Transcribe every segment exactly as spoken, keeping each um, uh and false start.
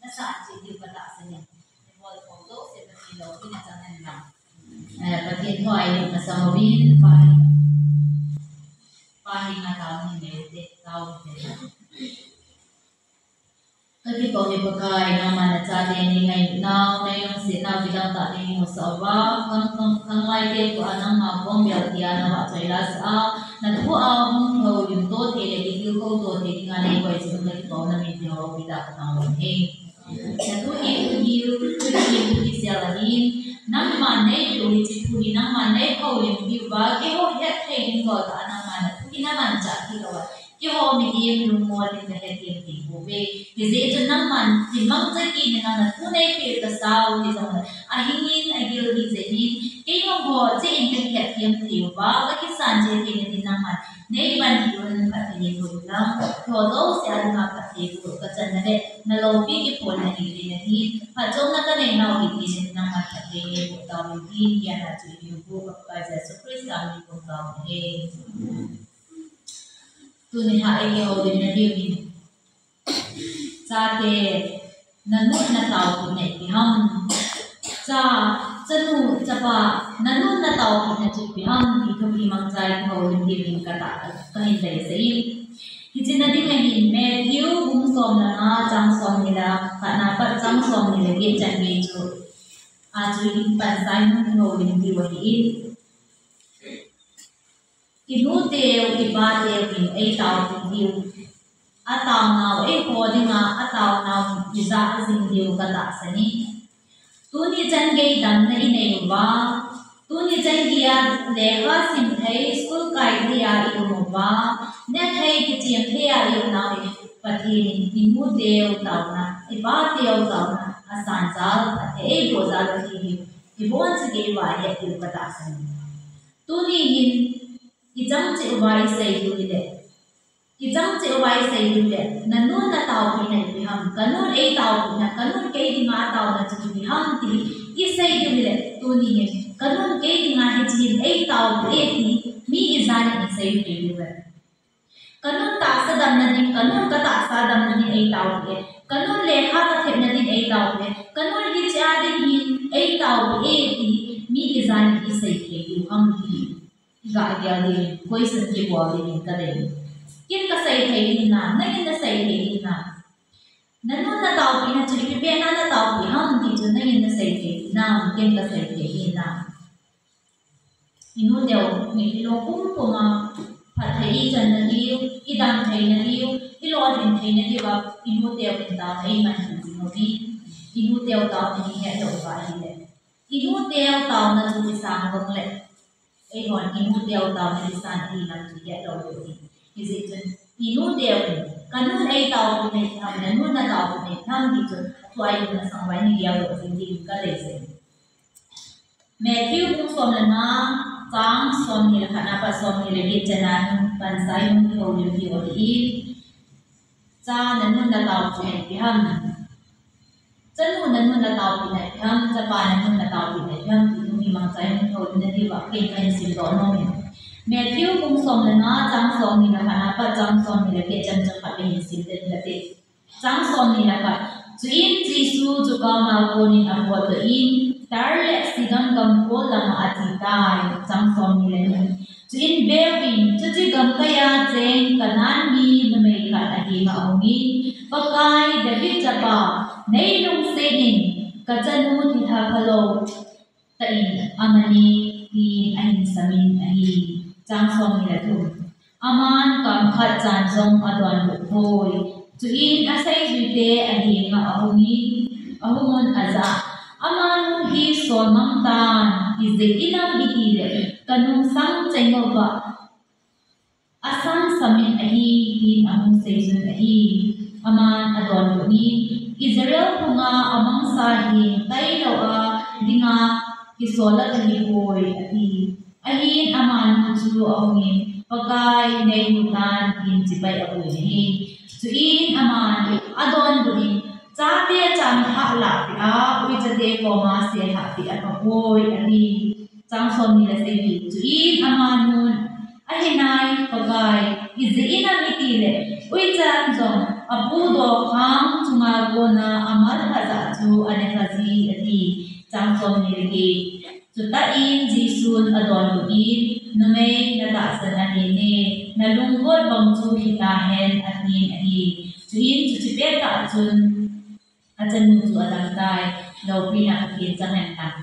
Nasa a chi diu ka tahsan in. Ibol ko do se Pathen lou, ina chang hen lang. Eh, Pathen thu a i lut masang uvin, Pa hi. Pa hi nga tao ni me te, tao ni te. Ka kipah e Pakai, nangman nachate nei ngailutnau, nei lungsetnau kidang tah nei musah uva, khang, khang, khanglai te tua nangma kong bel tia na vahchoi la sah a, na thu a hung houlim to thei le kitilkhou to thei dinga nei koi chu ka kipah e, na min theiho pi tah ka thangvah uve. Na thu hi thu hi, thu hi thu hi sel ahin, nangman nei tu hi chi thu hi, nangman nei houlim diu va, keiho het thei ding bol tah a nangman na thu hi na manchah thei lou a. Keiho mihem lungmol in ka hethem thei pouve. Hijeh chun nangman, themangcha kit in nangman thu nei peh kasah u hijongle, ahing in agil hijeh in, keima ho cheh in ka hethem thei uva, ka kisan cheh theina din nangman nei pan thei un, phatthei nei boh in lang. Keiho jouse a dinga phatthei boh ka channa le, na loupi kiphonna hi theina din, phatchomna ka neinau hi theina din nangman phatthei nei boh tauvin tin, hiche a chu i Pakai Jesu Christa min in ka thum tauvin ahi. Tuni a i kihoulimna diu hin. Chate, na nu na tao kit na ipi ham. Cha, chanu, chapa, na nu na tao kit na chu ipi ham. Ti thu hi mangcha i kihoulim diu hin ka tah, ka hin deisah in. Hiche na ding ahin Matthew bung som le nga chang som ni le khat na pat chang som ni le get chan gei chu. A chu hin pansa in kihoulim diu ahin. I nu teu, i pa teu in ei taopeh diu. A taonau, eiho dinga a taonau in i jah jing diu ka tahsan in. Tuni chan gei damna i nei uva, tuni chan gei a lekha sim thei, school kai thei a i um uva, neh thei, kichem thei a i um nau hi Pathen in i nu teu taona, i pa teu taona, a sanjal, a thei ei boh jal u hi, i bon si kei uva het diu ka tahsan in. Tuni hin, i chang cheh uva i sei diu hile. I chang cheh uva i sei diu hile. Na nun na taopeh na ipi ham. Ka nun ei taopeh na, ka nun kei dinga a taona chu ipi ham ti i sei diu hile. Tuni hin, ka nun kei dinga hiche hin ei taopeh e ti mi ijat in i sei thei diu ve. Ka nun tahsa damna ding, ka nun ka tahsa damna ding ei taopeh e. Ka nun lekha ka thepna ding ei taopeh e. Ka nun hiche a ding hin ei taopeh e ti mi ijat in i sei thei diu ham ti. I ga gel diu, question kibol diu ka dei. Ken ka sei thei hinam, nangin na sei thei hinam. Na nun na taopeh na chu ipi pen a na taopeh ham ti chu nangin na sei thei hinam, ken ka sei thei hinam. I nu teu, mitlhi lou pumpum a, phatthei i channa diu, i dam theina diu, i lolhin theina diu a, i nu teu in taona i man thei diu hi, i nu teu taona i het lou uva ahile. I nu teu taona chu i sang vang le. Eihon i nu teu taona i san ahi lam chu i het lou diu ahi. Hijeh chun i nu teu in, ka nun ei taopeh na ipi ham, na nun na taopeh na ipi ham ti chu, thu a i lut masang uva i gel lou jing diu ka deisah in. Matthew bung som le nga, chang som ni le khat na pat som ni le get chan a hin pansa in kihoulim diu ahi. Cha, na nun na taopeh na ipi ham. Chanu, na nun na taopeh na ipi ham, chapa, na nun na taopeh na ipi ham, ti thu hi mangcha in kihoulimna diuva ken ka hin simdoh nom in. Matthew bung som le nga, chang som ni le khat na pat chang som ni le get chan chu khat ka hin sim ding kate. Chang som ni le khat. Chuin Jesu jukaoma konin apotdoh in, Tyre le Sidon gam kol lama ache tai. Chang som ni le ni. Chuin veuvin, chuche gamkai a cheng Canaan mi numei khat ahenga ahungin, Pakai, David chapa, nei lungset in, ka chanu thilha phalou tah in aman e, tin ahin samin ahi. Chang som ni le thum. Aman kam khat chan jong adonbut poi. Chuin aseijuite ahenga ahungin, ahungun ajah a, Amanu hi solmang tan, ijeh inem itile, ka nungsang cheng uva asan samin ahi, tin ahung seijun ahi. Aman adonbut in, Israel phunga amangsa heng tailou a dinga kisol a kahipoi, ati. Ahin amanu chu ahungin, Pakai, neinu tan, tin chibai abui ahi. Chuin aman adonbut in, chate chang lhah lah peh a, uichate koma sel lhah peh a, apoi, ati. Chang somni le sagi. Chuin amanun, ahinai, Pakai, ijeh inem itile, uichan jong apudoh khang chunga kona amal lhajah chu anelhaji, ati. Chang somni le get. Chutah in Jesun adonbut in, numei, natahsan ahine, nalunggot bang chu hitahen, atin ahi. Chuin chuche pettah chun achanu chu adamtai, loupina Pathen chang hen lang.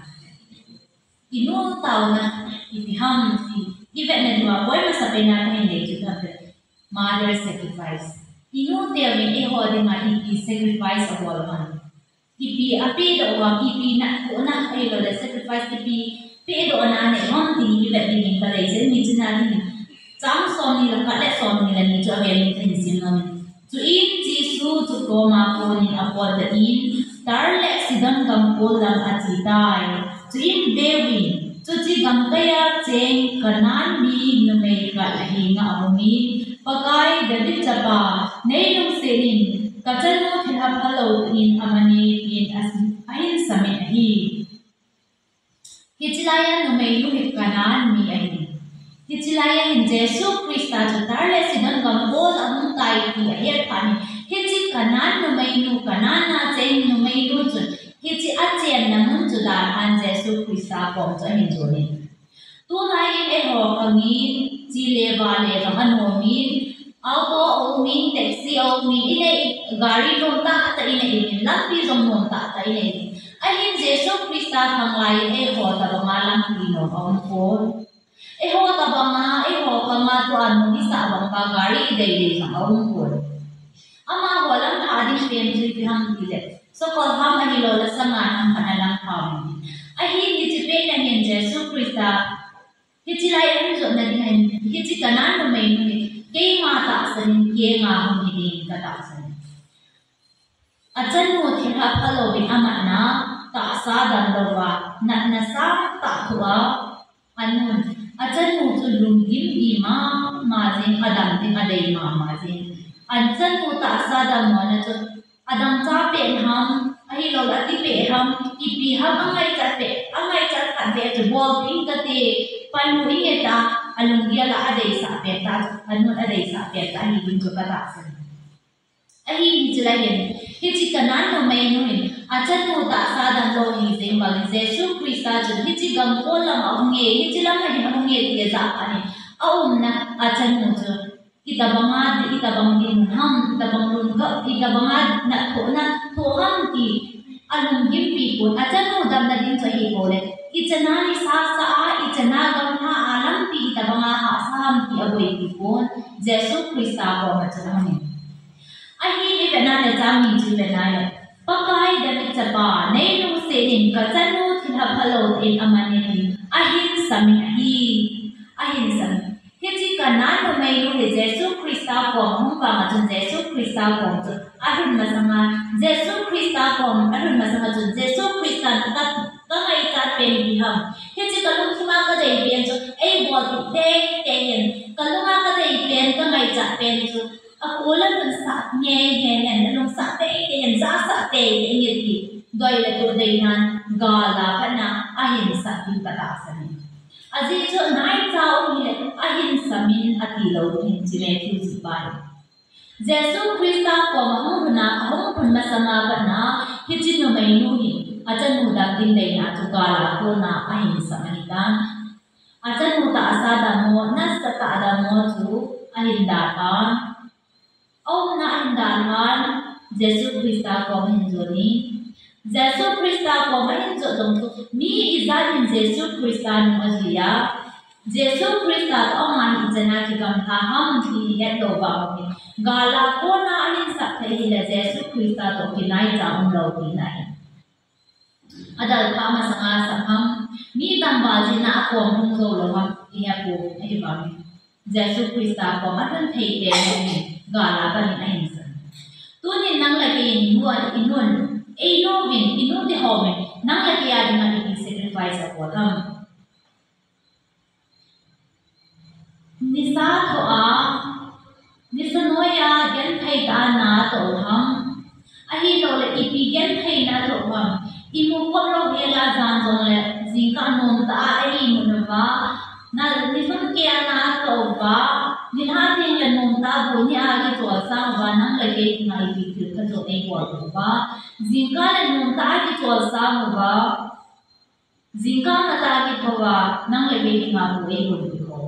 Inu taona ipi ham ti ivetna diuva, koima sapeina kahin nei chu ipi ham tile, mother sacrifice. Inu teuvin eiho dinga ipi sacrifice abol ham. Ipi apehdoh uva, ipi natna ahiloule sacrifice ipi pehdohna anei ham ti ivet dingin kadei jeh in, hiche na dingin chang somni le khat le somni le ni chu avelin kahin sim nomin. Chuin Jesu chu koma konin apotdoh in, Tyre le Sidon gam kol lam achetai. Chuin veuvin, chuche gamkaiya cheng Canaan mi numei khat ahenga ahungin, Pakai, David chapa, neilungset in, kachanu thilha phalou tah in amane, tin ahin samin ahi. Hiche laiya numeinu hi Canaan mi ahi. Hiche laiya hin Jesu Christa chu Tyre le Sidon gam kol ahung tai ti ahet phat in, hiche Canaan numeinu, Canaan a cheng numeinu chun hiche achenna mun chu dalhan Jesu Christa kom chu ahin jon in. Tulai in eiho khangin, che le va le jong anomin, auto aumin, taxi aumin, inei, gari nom tahtah inei in, lampi jong nom tahtah inei in. Ahin Jesu Christa khang lai in eiho tobanga lampi nom aumpon. Eiho tobanga, eiho khanga tua nom isah banga gari idei dei jong aumpon. Amaho lamlhah ding pen chu ipi ham tile, sakol ham ahiloule sangan ham khat alamlhah un. Ahin hiche pet ahin Jesu Christa, hiche lai ahin jotna ding ahin, hiche Canaan numeinu hi, keima tahsan in kenga hung hiding katahsan in. Achanu thilha phalouvin amatna, tahsa damlouva, natna sangtah thoh a, anun, achanu chu lunggimpi mama jeng, adam ding adei mama jeng. Achanu tahsa dammona chu, adangcha pet ham, ahiloule atipet ham, ipi ham angaichat pet, angaichat khat beh chu bolpeh inge kati, panu inge ta, alunggel a adeisah pet ta, anun adeisah pet ta, ahi ding chu katahsan. Ahin hiche lai hin, hiche Canaan numeinu hin, achanu tahsa damlou hijeng bangin Jesu Christa chun hiche gam kol lama ahunge, hiche lama hin ahunge ti ajah phat in, aumna achanu chu itobanga, itobang dinmun ham, itobang lungkap, itobanga natna thoh ham ti alunggimpi pon, achanu damna ding chu ahipoi le, ichan a nisa sah a, ichan a gamlha a lampi itobanga hahsa ham ti aboipi pon, Jesu Christa koma chun ahungin. Ahin ivetna le chang ni chu ivetna le, Pakai, David chapa, neilungset in, kachanu thilha phalou tah in amane, tin ahin samin ahi. Ahin samin. Hiche Canaan numeinu hi Jesu Christa kom ahung vanga chun Jesu Christa kom chu alhun masanga, Jesu Christa kom alhun masanga chun Jesu Christan ka, kangaichat pen ipi ham. Hiche kalungthima kadei pen chu eibolpeh teitei in, kalunga kadei pen kangaichat pen chu akol alhunsah ngei ngei in, alungsah teitei in, jahsah teitei in ti, doi le toh deinan, gal a patna ahin sah in katahsan in. Ajeh chu naicha um hile ahin samin atilou ding hiche Matthew chu pa hi. Jesu Christa kom ahung lhun a, ahung lhun masanga patna, hiche numeinu hin achanu dam ding deina chu gal a kona ahin sam ahitan. Achanu tahsa dammo, nasatah dammo chu ahin dalhan. Aumna ahin dalhan, Jesu Christa kom ahin jon in. Jesu Christa kom ahin jot jong chu, mi ijat in Jesu Christa nung ajui a, Jesu Christa toh ama hi ichan a kigamlha ham ti hetlou vang uvin, gal a kona ahin sah thei hile Jesu Christa toh kinaicha umlou tina ahi. Adalhah masanga sah ham, mi tamval jeh a akom hung jou lou ham, ihepon, ahivangin Jesu Christa kom alhun thei pen hi gal a pat in ahin sam. Tunin nang le kei in inu a, inun, einu vin, inu te ho vin, nang le kei a dinga ipi sacrifice abol ham. Nisa thoa, nisa noiya genthei tah a natoh u ham? Ahilouleh ipi genthei natoh u ham? Imu khop lou hela jan jongle jingkah nomtah a imu nauva, na nilhum keiya natoh uva, nilhah tengle nomtah a bu nia kicholsang uva, nang le kei dinga ipi thil khat jong eibol diu ham? Jingkah le nomtah a kicholsang uva, jingkah matah a kithouva, nang le kei dinga bu eibol diu ham?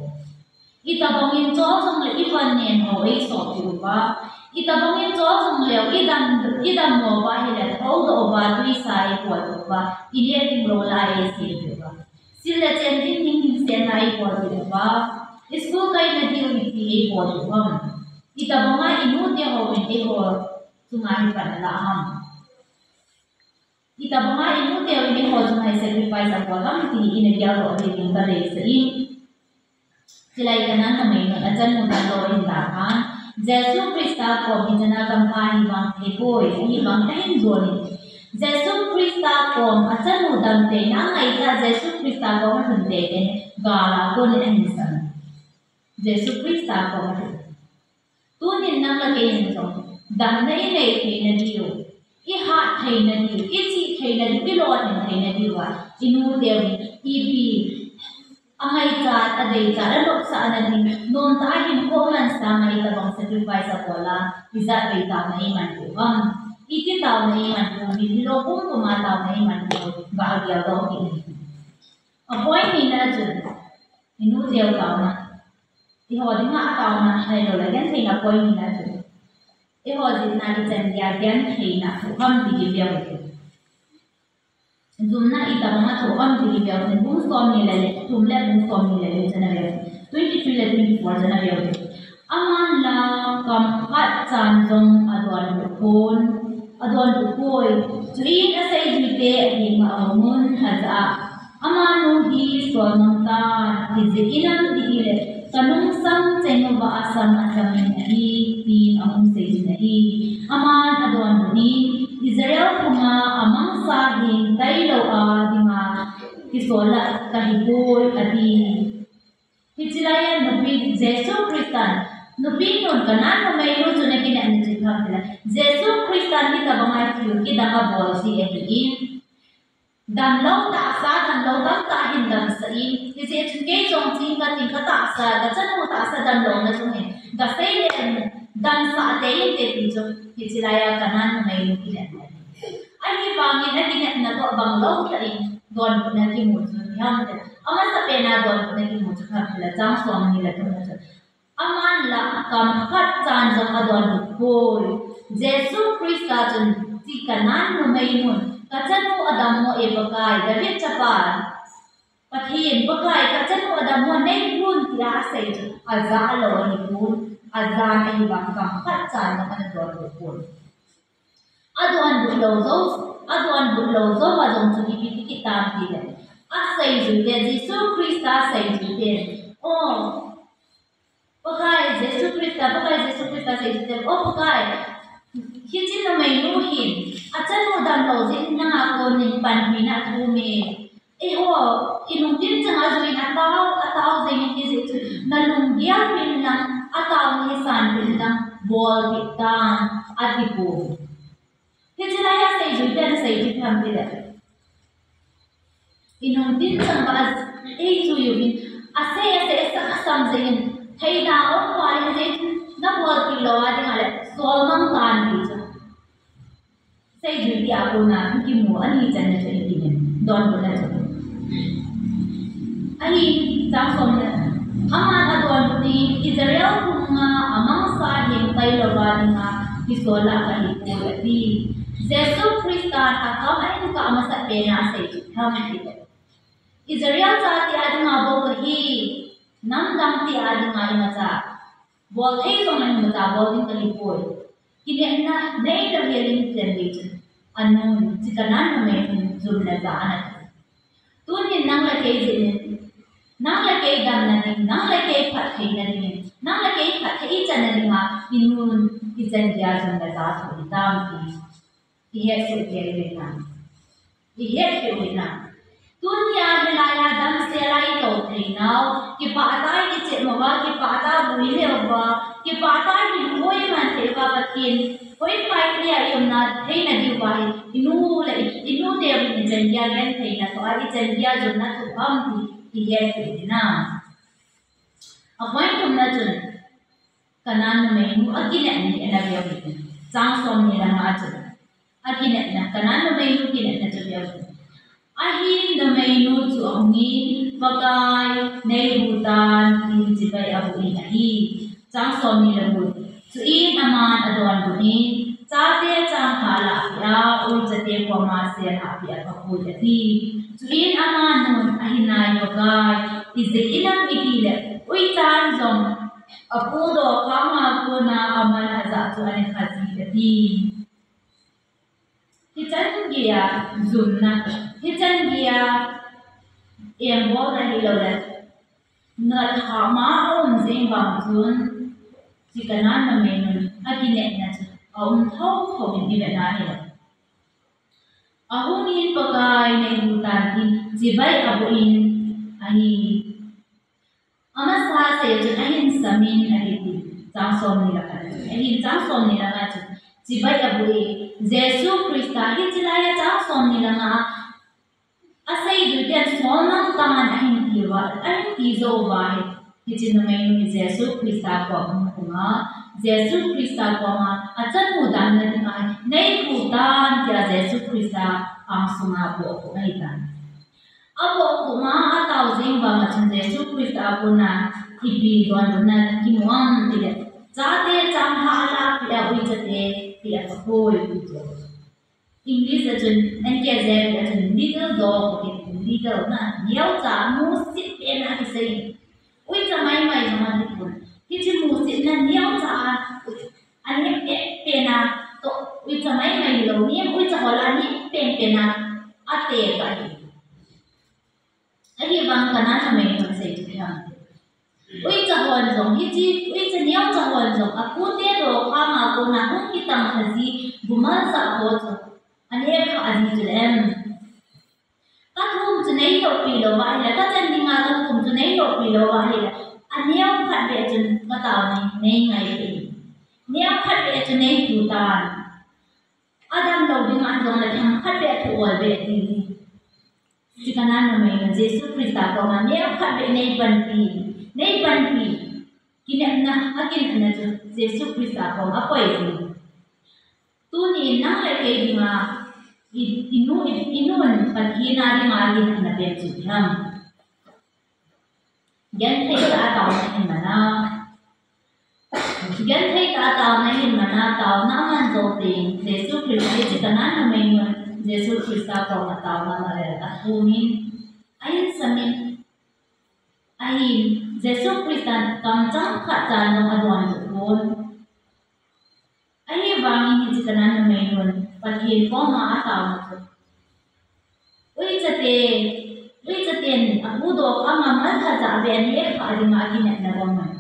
Itobangin chol jongle ivan nen ho eisop diu ham? Itobangin chol jongleu idam, idammo uva ahile thoudoh uva tuisa eibol diu ham? Ineh ding lou la eisem diu ham? Sil le chen ding ding ding senla eibol diu ham? School kaina diu ipi eibol diu ham? Itobanga inute hon eiho chunga hi pan alah ham? Itobanga inute hon eiho chunga hi sacrifice abol ham ti hi ina geldoh ding kadei sah in. Chulai Kanan numei nun achanu damlou ahin lah phat, Jesu Christa kom hichan a kampha ahivang thei poi, ahivang kahin jon in. Jesu Christa kom achanu damtheina angaichat, Jesu Christa kom alhun teitei in gal a kon in ahin san. Jesu Christa kom alhun. Tunin nang le kei in jong damna inei theina diu, ihat theina diu, ichih theina diu, ilolhin theina diuva, inuteu in ipi angaichat, adeichat, anopsahna ding, nomtah a hinkho mansa a itobang sacrifice abol a, ijat vei taona iman diu ham? Iti taona iman diu ham? Hilou pumpum a taona iman diu ham? Ga geldoh kit in. Apoint nina chun, inuteu taona. Eiho dinga ataona ahilouleh gentheina point nina chu, eiho jilna ichan geiya gentheina thoh ham ti kiveu hite. Jumna itobanga thoh ham ti kiveu hite. Bung somni le thum le bung somni le li chan a veu hite. Twenty three le twenty four chan a veu hite. Aman la kam khat chan jong adonbut pon, adonbut poi. Chuin aseijuite ahenga ahungun ajah a, Amanu hi solmang tan, ijeh inem itile, kanungsang cheng uva asam asamin ahi, tin ahung seijin ahi. Aman adonbut in, Israel phunga amangsa heng tailou a dinga kisol a kahipoi, ati. Hiche laiya nupi Jesu Christan, nupi nun Kanan numeinu chun akinepna chu ipi ham itile, Jesu Christan hitobanga thil kidang abol ji ahin. Damlou tahsa, damlou tamtah ahin damsah in, hijeh chun kei jong ching kating, katahsa, kachanu tahsa damlouna chu hin, kasei le damsah teitei ti chu, hiche laiya Kanan numeinu kinepna ahi. Ahivangin akinepna toh banglou tah in donbutna kimu chu ipi ham itile, amasapen a donbutna kimu chu ipi ham itile, chang somni le thum na chun, Aman la kam khat chan jong adonbut poi. Jesu Christa chun, hiche Kanan numeinun, kachanu adammo e Pakai, David chapa, Pathen Pakai, kachanu adammo neiuvin tia asei chu, ajah lou ahipon, ajan ahivang kam khat chan jong ana donbut pon. Adonbut lou jou, adonbut lou jouva jong chu ipi ti kit tam itile, aseijuite, Jesu Christa seijuite, O Pakai Jesu Christa, Pakai Jesu Christa seijuite, O Pakai, hiche numeinu hin achanu damlou jeh in nanga konin panpina athum e. Eiho, ilungthim changa ajuiyin atao, atao jengin, hijeh chun nalunggel pin lang, ataona hi sanpin lang bolpeh tan, atipoi. Hiche laiya seijuiten asei chu ipi ham itile, ilungthim changa eijui uvin, asei, asei, asam, asam jengin, theina aum phat in, hijeh chun nabolpeh lou a dinga le solmang tan ti chu. Seijuite a kona kimu ani channa chu ipi ham, donbutna chu. Ahi, chang somni le, Aman adonbut in, Israel phunga amangsa heng tailouva dinga kisol a kahipoi, ati. Jesu Christan akam ahin kah masatpen a asei chu ipi ham itile, Israel chate a dinga bou kahi, namdangte a dinga imacha bolthei jong imacha bol ding kahipoi. Kinepna neilou helin chen ding chun, anun, hiche Kanan numeinun jum le ja ana thei. Tunin nang le kei jeh in, nang le kei damna ding, nang le kei phattheina ding, nang le kei phatthei ichanna dinga, inun, ichan geiya jum le ja thoh hitam ti ihetsoh kei uvin lang, ihetpeh uvin lang. Tunia hilaiya damsela ito theinau, kipah tah in ichep uva, kipah tah in ive uva, kipah tah in ihuhhing man thei uva Pathen, hoipa in iumna theina diuva hi, inu le i, inu teuvin ichan geiya gentheina toh a, ichan geiya jumna thupi ham ti, ihet thei ding ahi. Apoint thumna chun, Canaan numeinu akinepna hi ana veu hite. Chang somni langa chun. Akinepna, Canaan numeinu kinepna chu veu hite. Ahin numeinu chu ahungin, Pakai, neihutan, tin chibai aboh in ahi. Chang somni le gup. Chuin aman adonbut in, chate chang khat alahpeh a, uichate koma sel hahpeh apha poi ati. Chuin aman nun, ahinai Pakai, ijeh inem itile, uichan jong apudoh khanga kona amal ajah chu aneh kha ji ati. Hichan geiya jumna, hichan geiya engbolna hilou le, nat hama aum jing vang chun, hiche Canaan numeinun akinepna chu aum thotho in ivet na hilou. Ahungin Pakai neihutan tin chibai aboh in ahi. Amasa asei chun ahin samin ahi ti. Chang somni langa chun. Ahin chang somni langa chun. Chibai aboh e. Jesu Christa hiche laiya chang somni langa asei jui ten solmang taman ahin ti uva, ahin ti jou uva ahi. Hiche numeinu hi Jesu Christa koma hung a, Jesu Christa koma achanu damna dinga, neihutan tia Jesu Christa angsunga abohkhup ahitan. Abohkhup ma atao jing vanga chun Jesu Christa a kona ipi donbutna kimu ham tile, chate chang khat alahpeh a, uichate peh apha poi ti chu. English a chun, N K J V a chun, little dog, little na, neocha, musit pen a kisei. Uicha maimai jong ahi pon. Hiche musitna neocha a, aneh pen pen a, toh, uicha maimai lou, ni uicha ho lah a aneh pen pen a, ate kha ahi. Ahivang Canaan numeinun asei chu ipi ham. Uicha hon jong, hiche, uicha neocha hon jong, apute dokhanga kona hung kitang kha ji, bumal jah ho chu, aneh kha aji chu le em. Kathum chu neidohpi lou va ahile, kachan dinga kathum chu neidohpi lou va ahile, aneo khat beh chun katao nei, neingai peh in. Neo khat beh chu neihutan. Adam lou dinga jongle themkhat beh thu ol beh ti. Hiche Canaan numeinu Jesu Christa koma neo khat beh neipanpi, neipanpi. Kinepna, akinepna chu Jesu Christa koma akoi jin. Tunin nang le kei dinga, i, inu, i, inun Pathen a dinga akinepna pen chu ipi ham. Genthei tah a taona ahin man a. Genthei tah a taona ahin man a, taona aman jou teng, Jesu Christa, hiche Canaan numeinun, Jesu Christa koma taona aman le, athumin, ahin samin, ahin, Jesu Christan kamchang khat chan jong adonbut pon. Ahivangin hiche Canaan numeinun Pathen koma ataona chu, uichate, uichaten apudoh khanga amal ajah beh aneh kha dinga akinepna bang ahi.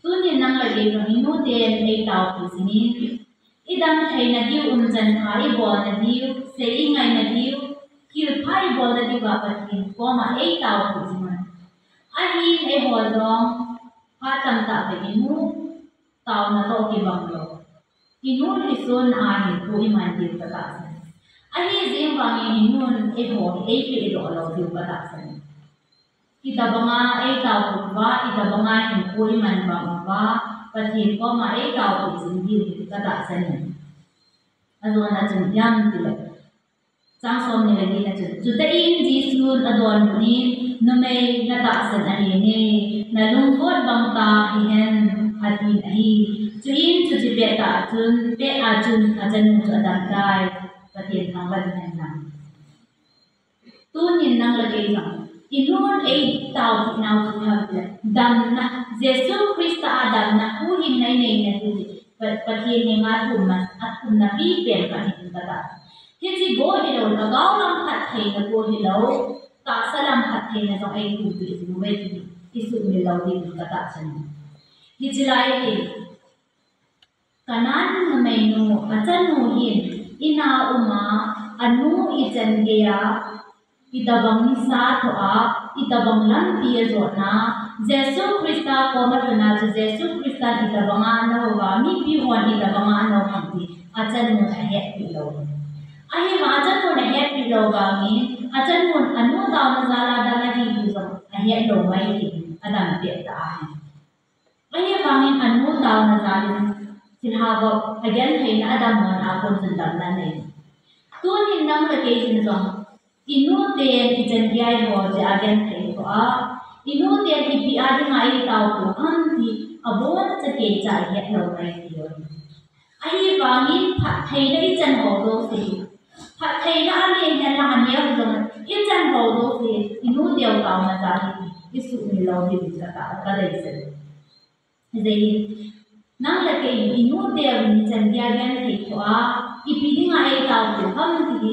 Tunin nang le kei jong inuten eitaopeh jingin, idam theina diu, umchan pha ibolna diu, sei ingaina diu, thilpha ibolna diuva Pathen koma eitaopeh jingin. Ahin eiho jong, phat tamtah beh inu, taona toh kibang lou. Inu hisun a hinkho iman diu katahsan. Ahi jeng vangin inun eiho hi eipehdoh lou diu katahsan. Itobanga eitaopeh uva, itobanga hinkho iman bang uva, Pathen koma eitaopeh jing diu katahsan. Ajona chun ipi ham itile, chang somni le get na chun, chutah in Jesun adonbut in, numei natahsan ahenge, nalunggot bang tah hihen, atin ahi. Chuin chuche pettah chun, pet a chun achanu chu adamtai. Pathen thangvah in hen lang. Tunin nang le kei jong, inun eitaopeh nau chu ipi ham itile, damna, Jesu Christa a damna, huhhingna inei nadiu hi, Pa, Pathen henga thumna, athumna pipen khat ahi katah. Hiche bou hilou, lhagao lam phattheina bou hilou, tahsa lam phattheina jong eithum peh jing uve ti hi, isuhmil lou ding katahsan. Hiche lai hi, Canaan numeinu, achanu hin, in a um a, anu ichan geiya, itobang nisa thoa, itobang lampi ajotna, Jesu Christa koma lhunna chu Jesu Christa itobanga ana houva, mipi hon itobanga ana hou ham ti, achanun ahetpeh lou. Ahivang achanun ahetpeh lou vangin, achanun anu taona jal a dam ahi ti jong ahet lou mai ti, adam peh ta ahi. Ahivangin anu taona jal in, thilha vop agentheina adammo na a kon chun damna nei. Tunin nang le kei chun jong, inu ten ichan gei ho jeh a genthei thoa, inu ten ipi a dinga eitaopi u ham ti, abonchan keicha ihet lou mai ti. Ahivangin phattheina ichan ho jouse, phattheina alen hen lang aneo jong, ichan ho jouse, inu teu taona jal hi, isuhmil lou diu chu ka, kadeisah. Hijeh in, nang le kei in inu teu in ichan gei a genthei thoa, ipi dinga eitaopi u ham ti hi,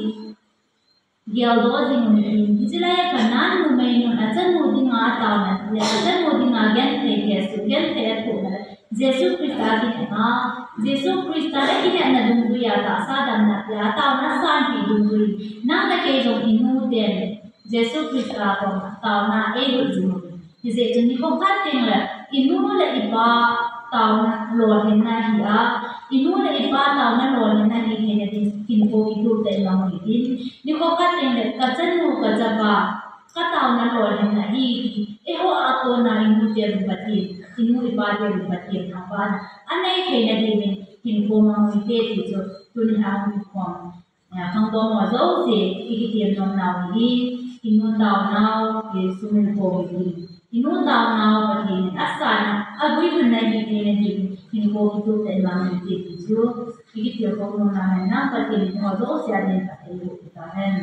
geldoh jing u ahi. Hiche lai a Canaan numei nun achanu dinga ataona le achanu dinga genthei, Jesu genthei athohna le Jesu Christa kinepna, Jesu Christa le kinepna dungjuia tahsa damna pia ataona sanpeh dungjui, nang le kei jong inu ten Jesu Christa koma taona eilut jing u. Hijeh chun nikho khat teng le inu le ipa taona lolhinna hi a, inu le ipa taona lolhinna hi theina ding hinkho kitup tah in mang u hitin. Nikho khat teng le kachanu kachapa kataona lolhinna hi, eiho a kona inu ten Pathen, inu ipa ten Pathen thangvahna anei theina dingin hinkho mang u hite ti chu tuni a hung kikhom khangtou ho jouse ikitem nom nau hi, inu taonau Jesu min kho hi, inu taonau Pathen in asana, aguilhunna hi theina dingin hinkho kitup tah in mang u hite ti chu ikitem nom nau hi, nang Pathen in ho jouse a din phatthei boh tahen.